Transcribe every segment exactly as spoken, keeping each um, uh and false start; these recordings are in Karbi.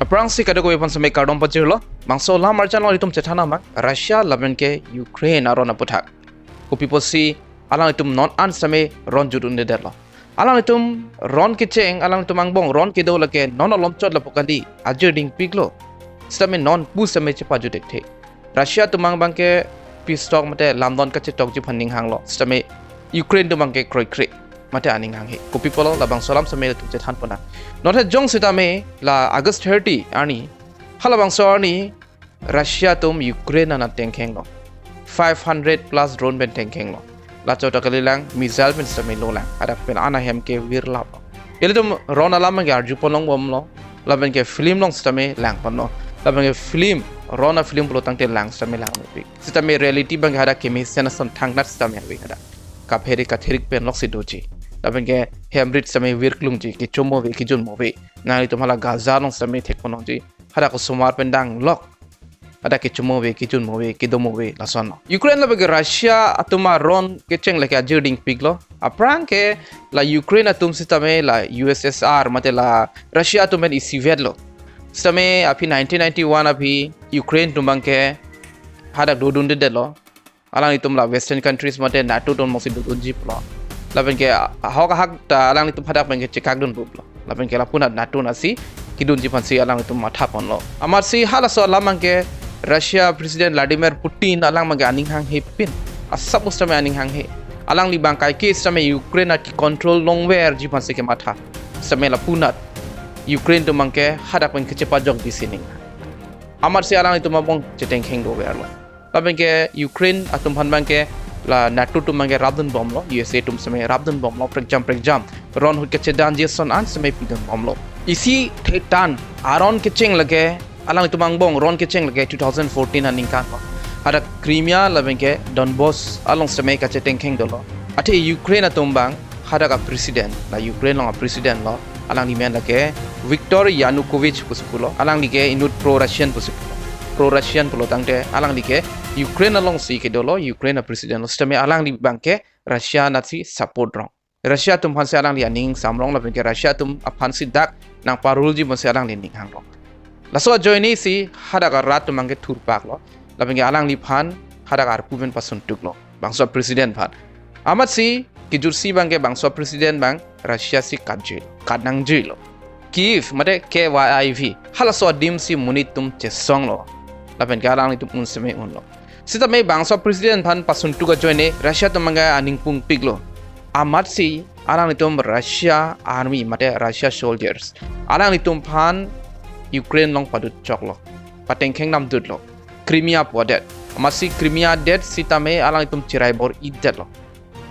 Aphrangsi kadokave aphan sitame kardom pajirlo. Bangso alam arjan along itum chethan abang Russia lapen ke Ukraine aron aputhak. Kopi pusi alanglitum non an sitame ron jut un-edetlo. Alanglitum ron kecheng, alanglitum angbong ron kedo lake non alomchot lapu kali ajir dingpiklo. Sitame non pu sitame chepajut thekthe. Russia atum abang ke peace talk mate lamdon kachetokji aphan aning hanglo. Sitame Ukraine atum abang ke kroikre mate aning hanghe. Kopi pulo labangso alam sitame itum chethan ponnang. Non he jong sitame la August thirty arni, halabangso arni Russia atum Ukraine anat tengkhenglo. Five hundred plus drone pen tengkhenglo. Laso ta kalilang, missile pen sitame lolang. Hadak pen an ahem ke virlaplo. Ilitum ron alam abang ke arju pon longbomlo. Lapen ke film along sitame lang ponlo. Lapen ke film, ron a-film pulo tangte lang sitame langmepik. Sitame reality abang ke hadak kemesen ason thangnat sitame ave hadak. Kaphere katherik pen loksi doji. Lapen ke hem rit sitame virklungji, kecho mo ave, kejun mo ave. Nanglitum hala Gaza along sitame thek pon longji. Hadak osomar pen danglok. Hadak kecho mo ave, kejun mo ave, kedo mo ave, lasonlo. Ukraine lapen ke Russia atum aron kecheng lake ajir dingpiklo. Aphrang ke la Ukraine atum sitame la U S S R mate la Russia atum pen isivetlo. Sitame aphi nineteen ninety-one aphi Ukraine atum abang ke hadak dodundedetlo. Alanglitum la Western countries mate NATO atum mosi dodunji pulo. Lapen ke ahok ahak ta alanglitum hadak pen ke chekakdunpuplo. Lapen ke lapu anat NATO anatsi kedunji aphansi alanglitum matha ponlo. Amatsi halaso alam abang ke Russia President Vladimir Putin alang abang ke aning hanghe pin. Asap sitame aning hanghe. Alangli abang kaike sitame Ukraine aki control longverji aphansi kematha. Sitame lapu anat Ukraine atum abang ke hadak pen kechepajokji si aning. Amatsi alanglitum angbong chetengkheng doverlo. Lapen ke Ukraine atum aphan abang ke la NATO atum abang ke rapdunbomlo, U S A atum sitame rapdunbomlo, prekjam prekjam ron ahut kachedanji ason an sitame pidunbomlo. Isi thetan aron kecheng lake, alanglitum angbong ron kecheng lake two thousand fourteen aningkanlo. Hadak Crimea lapen ke Donbas along sitame kachetengkheng dolo. Athe Ukraine atum abang hadak a-president, la Ukraine along a-president lo, alangli amen lake Viktor Yanukovych pusi pulo, alangli ke inut pro-Russian pusi pulo. Pro-Russian pulo tangte alangli ke Ukraine alongsi kedolo, Ukraine a-president lo, sitame alangli abang ke Russia anatsi support rong. Russia atum aphansi alangli aning samrong lapen ke Russia atum aphansi dak nangparulji aphansi alangli aning hangrong. Laso ajoinesi hadak arat atum abang ke thurpaklo. Lapen ke alangliphan hadak arpu pen pasuntuklo. Bangso president aphan. Amatsi kejutsi abang ke bangso president abang Russia si katjui, katnangjuilo. Kyiv, mate K Y I V. Halaso adimsi monit atum chesonglo. Lapen ke alanglitum un sitame unlo. Sitame bangso president aphan pasuntuk ajoine Russia atum abang ke aning pungpiklo. Amatsi alanglitum Russia army mate Russia soldiers, alanglitum aphan Ukraine along padut choklo. Patengkheng namdutlo. Crimea pu adet. Amatsi Crimea adet sitame alanglitum chirai bor-idetlo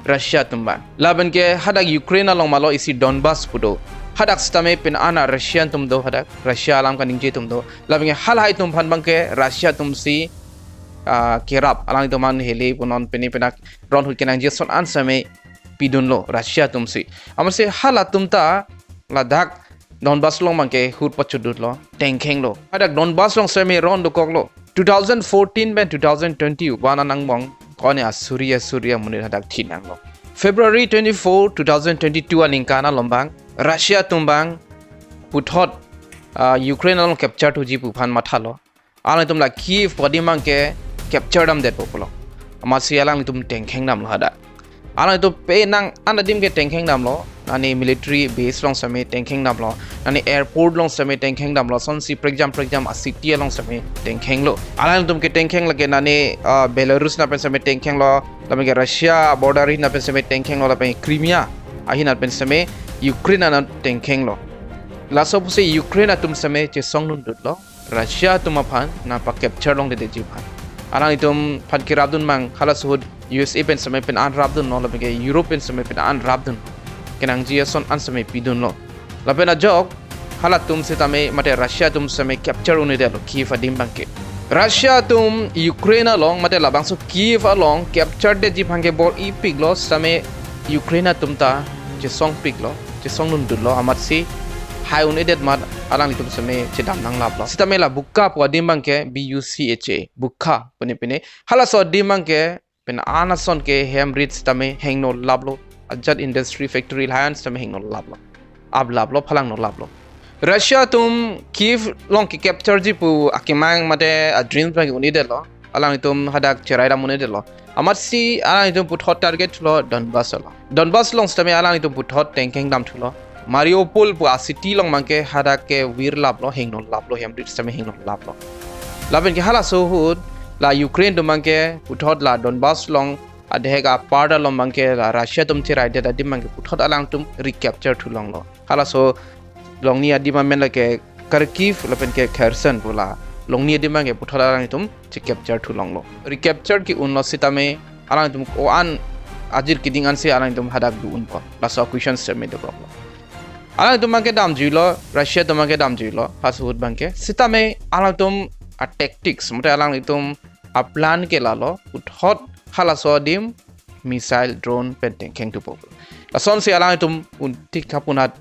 Russia atum abang. Lapen ke hadak Ukraine along malo isi Donbas pu do. Hadak sitame pin an a-Russian atum do, hadak Russia alam kaningje atum do. Lapen ke halahai atum aphan abang ke Russia atumsi, ah, kerap, alangtum an hele punon pini pina ron ahut kenangji ason an sitame pidunlo Russia atumsi. Amatsi halatum ta ladak Donbas along abang ke hur pachudutlo, tengkhenglo. Hadak Donbas along sitame ron dokoklo. Two thousand fourteen pen two thousand twenty-one angbong kone asuri asuri amonit hadak thinanglo. February twenty-four, two thousand twenty-two aningkan along abang Russia atum abang puthot, ah, Ukraine along capture thuji pu aphan mathalo. Alangtum la Kyiv pu adim abang ke capture damdetpo pulo. Amatsi alanglitum tengkheng damlo hadak. Alangtum penang an adim ke tengkheng damlo. Nani military base along sitame tengkheng damlo. Nani airport along sitame tengkheng damlo. Sonsi prekjam prekjam a-city along sitame tengkhenglo. Alangtum ketengkheng lake nani, ah, Belarus anat pen sitame tengkhenglo. Lapen ke Russia border ahin anat pen sitame tengkhenglo. Lapen Crimea ahin anat pen sitame Ukraine anat tengkhenglo. Laso pusi Ukraine atum sitame chesongdundutlo Russia atum aphan nangpa-capture longledetji aphan. Alanglitum aphan kerapdun abang halaso ahut U S A pen sitame pin an rapdunlo, lapen ke Europe pen sitame pin an rapdun. Kenangji ason an sitame pidunlo. Lapen ajok halatum sitame mate Russia atum sitame capture un-edetlo Kyiv adim abang ke. Russia atum Ukraine along mate labangso Kyiv along capture detji aphan ke bor-ipiklo sitame Ukraine atum ta chesongpiklo, chesongdundutlo amatsi hai un-edet amat alanglitum sitame chedam nanglaplo. Sitame la Bucha pu adim abang ke, B U C H A, Bucha pune pine. Halaso adim abang ke pin an ason ke hem rit sitame hengno laplo, ajat industry factory lahan sitame hengno laplo. Aplaplo, phalangno laplo. Russia atum Kyiv along ke-capture ji pu akemang mate a-dream abang un-edetlo. Alanglitum hadak cherai dam un-edetlo. Amatsi alanglitum puthot target thulo Donbas along. Donbas along sitame alanglitum puthot tengkheng dam thulo. Mariupol pu a-city along abang ke hadak ke virlaplo, hingno laplo, hem rit sitame hingno laplo. Lapen ke halaso ahut la Ukraine atum abang ke puthot la Donbas along adhek apar along abang ke la Russia atum cheraidet adim abang ke puthot alangtum recapture thulonglo. Halaso longni adim amen lake Kharkiv lapen ke Kherson pu la longni adim abang ke puthot alangtum che-capture thulonglo. Recapture ke-unlo sitame alangtum ko-an ajir keding ansi alangtum hadak do-unpo. Laso question sitame dokoklo. Alangtum abang ke damjuilo, Russia atum abang ke damjuilo, halaso ahut abang ke. Sitame alangtum a-tactics, mate alangtum a-plan ke lalo, puthot halaso adim missile, drone pen tengkheng thupo. Lasonsi alangtum un-, tik hapunat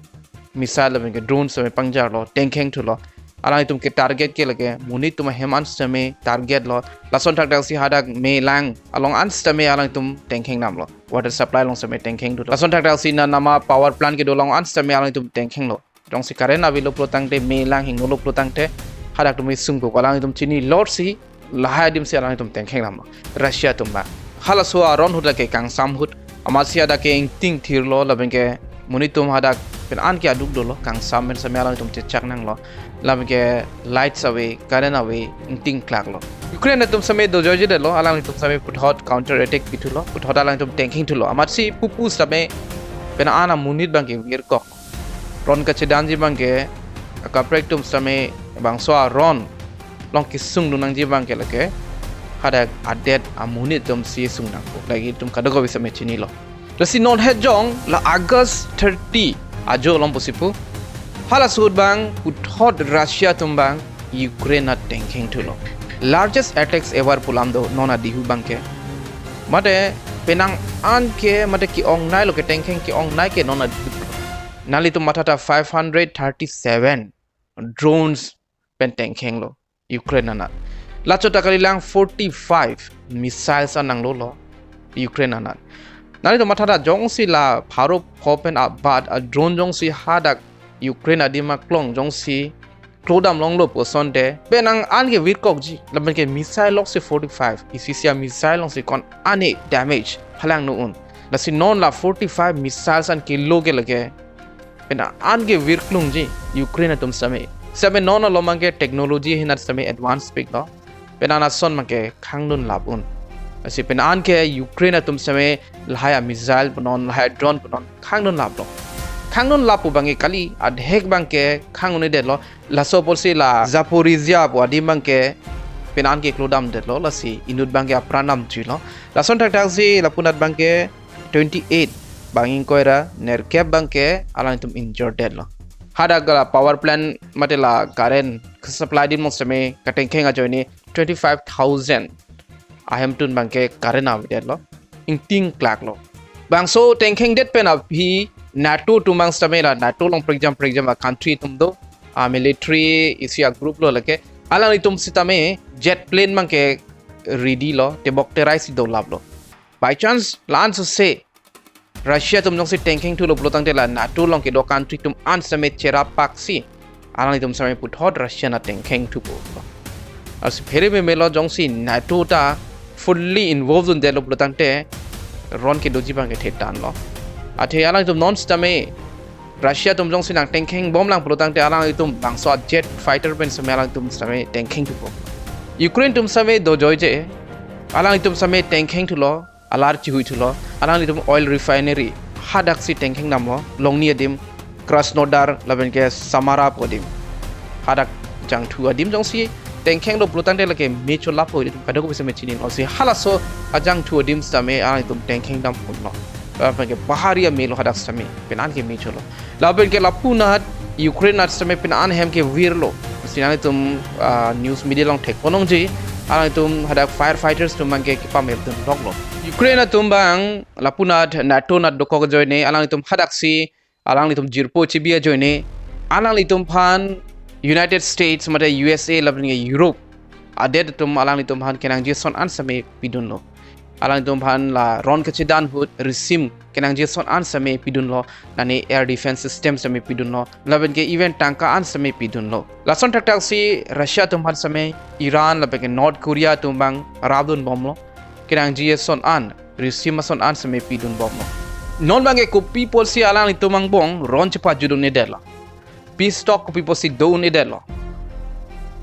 missile lapen ke drone sitame pangjarlo, tengkheng thulo. Alangtum ke target ke lake monit atum ahem an sitame target lo. Lason thakthak si hadak melang along an sitame alangtum tengkheng damlo. Water supply along sitame tengkheng thulo. Lason thakthak si na nama power plant kedo along an sitame alangtum tengkhenglo. Jongsi current avelo pulotangte, melang hingno lo pulotangte, hadak atum isung pu alangtum chinilo si lahai adim si alangtum tengkheng damlo. Russia atum abang. Halaso aron ahut lake kangsam ahut, amatsi hadak ke ingting thirlo lapen ke monit atum hadak pen an ke aduk dolo, kangsam pen sitame alangtum chechak nanglo. Lapen ke lights ave, current ave, ingting klaklo. Ukraine atum sitame dojoijedetlo, alangtum sitame puthot counter attack pithulo, puthot alangtum tengkheng thulo. Amatsi pupu sitame pen an amonit abang ke virkok. Ron kachedanji abang ke, akaprek atum sitame bangso aron along kesung dun nangji abang ke lake hadak adet amonit atum si sung nangpo. Lake itum kadokave sitame chinilo. Lasi non het jong la August thirty ajo along pusi pu. Halaso ahut abang puthot Russia atum abang Ukraine anat tengkheng thulo. Largest attacks ever pu alam do non adihu abang ke. Mate penang an ke mate ke-ongnailo, ketengkheng ke-ongnai ke non adihu. Nanglitum matha tha, five hundred thirty-seven drones pen tengkhenglo Ukraine anat. Lachot ta kalilang, forty-five missiles an nanglolo Ukraine anat. Nanglitum matha tha, jongsi la pharo pho pen abat a-drone jongsi hadak Ukraine adim aklong jongsi klodam longlo pu asonte, penang an ke virkokji, lapen ke missile lok si forty-five, isi isi a-missile along si ko-an ne damage phalangno un. Lasi non la forty-five missiles an kilo ke lake penang an ke virklungji Ukraine atum sitame. Sitame non along abang ke technology ahin sitame advance piklo. Penang ason abang ke khangdun lap un. Lasi penang an ke Ukraine atum sitame lahai a-missile punon, lahai drone punon khangdun laplo. Khangdun lap pu abang ke kali, adhek abang ke khang un-edetlo. Laso apotsi la Zaporizhia pu adim abang ke penang an ke klodamdetlo, lasi inut abang ke apran damjuilo. Lason thakthak si lapu anat abang ke twenty-eight, bang ingkoi ra nerkep abang ke alangtum injured detlo. Hadak la power plant mate la current supply adim along sitame katengkheng ajoine twenty-five thousand ahemtun abang ke current avedetlo. Ingting klaklo. Bangso tengkhengdet pen aphi NATO atum abang sitame la NATO along prekjam prekjam a-country atum do, a-military isi a-group lo lake. Alanglitum sitame jet plane abang ke ready lo, tebok terai si dolaplo. By chance la-an sose Russia atum jongsi tengkheng thulo pulotangte la NATO along kedo country atum an sitame cherap paksi alanglitum sitame puthot Russia anat tengkheng thupo. Lasi phere memelo, jongsi NATO ta fully involved un-edetlo pulotangte ron kedoji abang ke thetanlo. Athe alangtum non sitame Russia atum jongsi nangtengkheng bomlang pulotangte alanglitum bangso a-jet fighter pen sitame alangtum sitame tengkheng thupo. Ukraine atum sitame dojoije, alanglitum sitame tengkheng thulo, alar chihui thulo, alanglitum oil refinery hadak si tengkheng damlo, longni adim Krasnodar lapen ke Samara pu adim. Hadak jangthu adim jongsi tengkhenglo pulotangte lake me cholappo, itum kadokave sitame chinilo. Si halaso ajangthu adim sitame alanglitum tengkheng dam unlo. Lapen ke bahari amelo hadak sitame, penang an ke me cholo. Lapen ke lapu anat Ukraine anat sitame penang an hem ke virlo. Si nanglitum, ah, news media along thekpon ongji, alanglitum hadak firefighters atum abang ke kepamepdun loklo. Ukraine atum abang lapu anat NATO anat dokok ajoine alanglitum hadak si alanglitum jirpo chibi ajoine alanglitum aphan United States mate U S A lapen ke Europe adet atum alanglitum aphan kenangji ason an sitame pidunlo. Alangtum aphan la ron kachedan ahut risim kenangji ason an sitame pidunlo, nani air defense system sitame pidunlo, lapen ke even tangka an sitame pidunlo. Lason thakthak si Russia atum aphan sitame Iran lapen ke North Korea atum abang rapdun bomlo. Kenangji ason an, risim ason an sitame pidun bomlo. Non abang ke kopi pusi alanglitum angbong ron chepajut un-edetlo? Peace talk kopi pusi do un-edetlo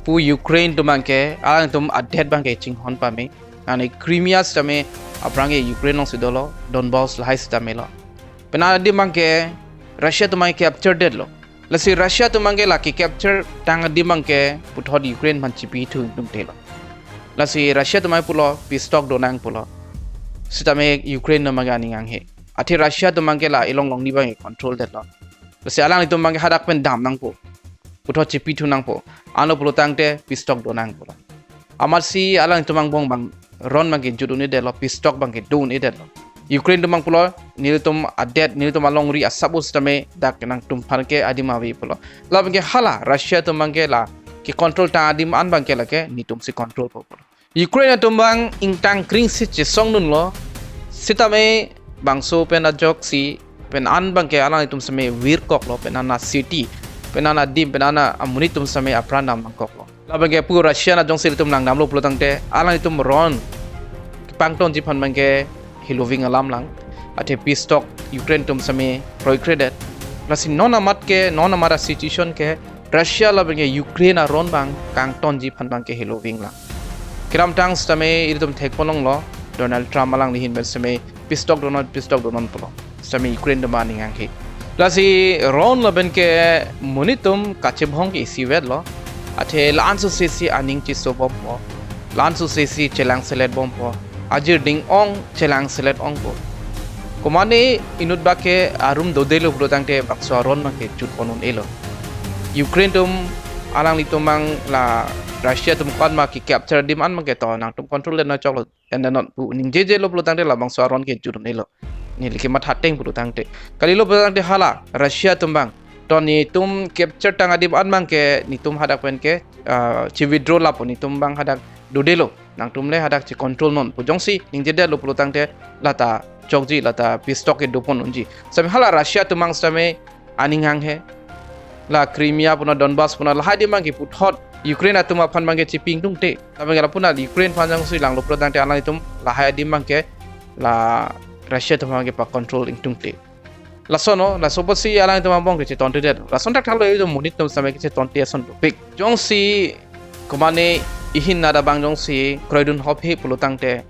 pu Ukraine atum abang ke, alangtum adet abang ke chinghon pame. Nani Crimea sitame aphrang ke Ukraine alongsi dolo, Donbas lahai sitame lo. Penang adim abang ke Russia atum abang ke capture detlo. Lasi Russia atum abang ke la ke-capture tang adim abang ke puthot Ukraine aphan chipi thu ingtungtelo. Lasi Russia atum abang pulo peace talk donang pulo. Sitame Ukraine atum abang ke aning hanghe. Athe Russia atum abang ke la ilong longni abang ke control detlo. Lasi alanglitum abang ke hadak pen dam nangpo, puthot chipi thu nangpo. Ano pulo tangte peace talk donang pulo. Amatsi alanglitum angbong abang ron abang ke jut un-edetlo, peace talk abang ke do un-edetlo. Ukraine atum abang pulo, nelitum adet, nelitum alongri asap sitame dak nangtum aphan ke adim ave pulo. Lapen ke hala Russia atum abang ke la ke-control tang adim an abang ke lake netumsi controlpo pulo. Ukraine atum abang ingtang kring si chesongdunlo, sitame bangso pen ajoksi pen an abang ke alanglitum sitame virkoklo, pen an a-city, pen an adim, pen an amonit atum sitame apran dam nangkoklo. Lapen ke pu Russia na jongsi ilitum langdamlo pulo tangte, alanglitum ron kepangtongji aphan abang ke heloving alam lang. Athe peace talk Ukraine atum sitame kroikredet. Lasi non amat ke, non amat a-situation ke Russia lapen ke Ukraine aron abang kangtonji aphan abang ke heloving lang. Kedamtang sitame ilitum thekponlonglo, Donald Trump alangli ahin pen sitame peace talk donon, peace talk donon pulo. Sitame Ukraine atum aning hanghe. Lasi ron lapen ke monit atum kachebhong ke isivetlo. Athe la-an sose si aning cheso bompo, la-an sose si chelang selet bompo, ajir ding-ong chelang selet ongpo. Komane inut bak ke arum dodelo pulo tangte bangso aron abang ke jutpon un-elo. Ukraine atum alanglitum abang la Russia atum ko-an ma ke-capture adim an abang ke to nangtum control le nangchoklo, and then not pu ningjejelo pulo tangte labangso aron ke jut un-elo. Neli kematha ateng pulo tangte. Kalilo pulo tangte hala Russia atum abang to netum capture tang adim an abang ke netum hadak pen ke, ah, che-withdraw lapo, netum abang hadak dodelo. Nangtum le hadak che-control non pu jongsi ningjedetlo pulo tangte lata chokji, lata peace talk ke dopon unji. Sitame hala Russia atum abang sitame aning hanghe. La Crimea puna, Donbas puna, lahai adim abang ke puthot Ukraine atum aphan abang ke chipi ingtungte. Lapen ke la puna Ukraine aphan jongsi langlo pulo tangte alanglitum lahai adim abang ke la Russia atum abang ke pa-control ingtungte. Lasono, laso pusi alanglitum angbong ke chetontedet. Lason thakthak lo itum monit atum sitame ke chetonte ason dopik. Jongsi komane ihin nada abang jongsi kroidun hophe pulo tangte,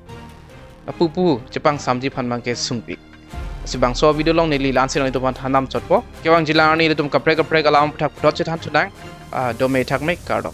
lapu pu chepangsamji aphan abang ke sungpik. Si bangso video along neli la-ansi nanglitum aphan than dam chotpo. Kevangji lang arni ilitum kaprek kaprek alam aphuthak puthot chethan chonang. Ah, dome thakme, kardom.